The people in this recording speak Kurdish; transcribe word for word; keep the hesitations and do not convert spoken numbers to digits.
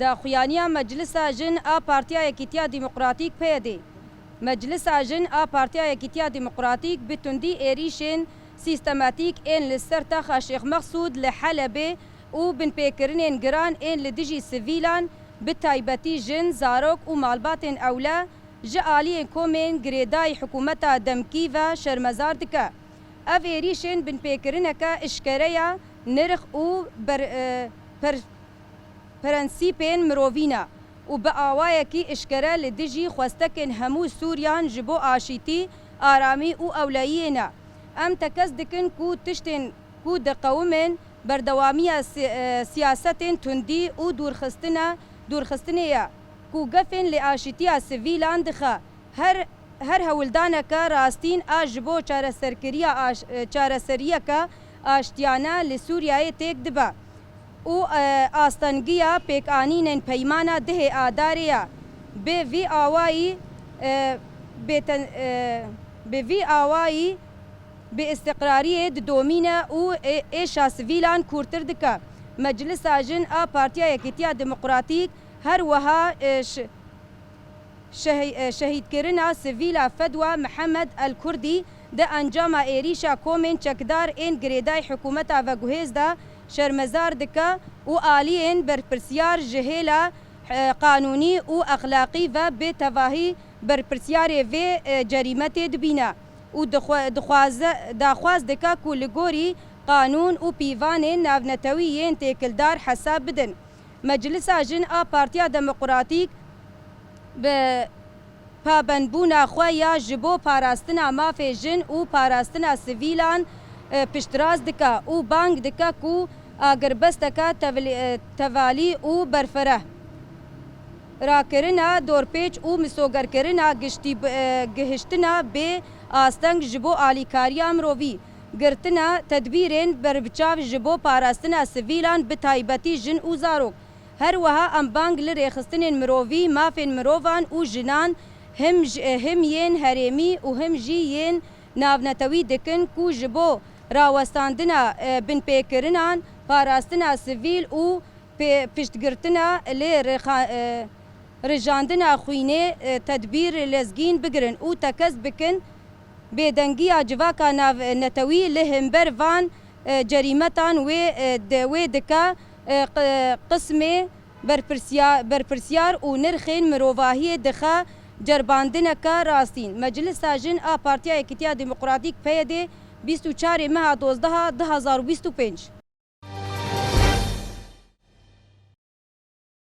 Daxuyaniya Meclisa Jin a Partiya Yekîtiya Demokratîk, P Y D. Meclisa Jin a Partiya Yekîtiya Demokratîk bi tundî êrîşên sîstematîk ên li ser taxa Şêx Mexsûd li Helebê û binpêkirinên giran ên li dijî sivîlan, bi taybetî jin, zarok û malbatên ewle, ji aliyên komên girêdayî hikûmeta demkî ve şermezar dike. Ev êrîşên binpêkirineke eşkere ya nirx û ber-, e, per-, prensîpên mirovî ne û bi awayekî eşkere li dijî xwestekên hemû Sûriyan ji bo aşîtî, aramî û ewleyiyê ne. Em tekez dikin ku tiştên ku diqewimên berdewamiya si-, e, siyasetên tundî û dûrxistina, dûrxistinê ye ku gefên li aşîtiya sivîlan dixe. Her, her hewldaneke rastîn a ji bo çareserkiriya aş-, e, çareseriyeke aştiyane li Sûriyeyê têk dibe û, e, astengiya pêkanînên peymana dihê Adarê ye. Bi vî awayî, e, bêten-, e, bi vî awayî bi îstiqrariyê didomîne û ê-, êşa sivîlan kûrtir dike. Meclisa Jin a Partiya Yekîtiya Demokratîk her wiha, e, ş-, şehî-, e, şehîdkirina sivîla Fedwa Mihemed El Kurdî di encama êrîşa komên çekdar ên girêdayî hikûmeta veguhêz de şermezar dike û aliyên berpirsiyar ji hêla, e, qanûnî û exlaqî ve bê tevahî berpirsiyarê vê, e, cerîmetê dibîne û dixwe-, dixwaze, daxwaz dike ku li gorî qanûn û pîvanên navnetewî yên têkildar hesab bidin. Meclisa Jin a Partiya Demokratîk bi pabendbûna xwe ya ji bo parastina mafê jin û parastina sivîlan, e, piştrast dike û bang dike ku agirbesteke tevlî-, e, tevalî û berfireh, rakirina dorpêç û misogerkirina giştî, e, gihiştina bê asteng ji bo alîkariya mirovî, girtina tedbîrên berbiçav ji bo parastina sivîlan, bi taybetî jin û zarok. Her wiha em bang li rêxistinên mirovî, mafên mirovan û jinan, him ji, him yên herêmî û him jî yên navnetewî dikin ku ji bo rawestandina, e, binpêkirinan, parastina sivîl û pê-, piştgirtina lê rêxa-, e, rijandina xwînê, e, tedbîr lezgîn bigirin û tekez bikin. Bêdengiya civaka navnetewî li hember van, e, cerîmetan wê, e, de-, wê dike, e, qi-, qismê berpirsiya-, berpirsiyar û nirxên mirovahiyê dixe cerbandineke rastîn. Meclisa Jin a Partiya Yekîtiya Demokratîk, P Y D, bîst û çarê meha dozdeh a du hazar û bîst û pênc.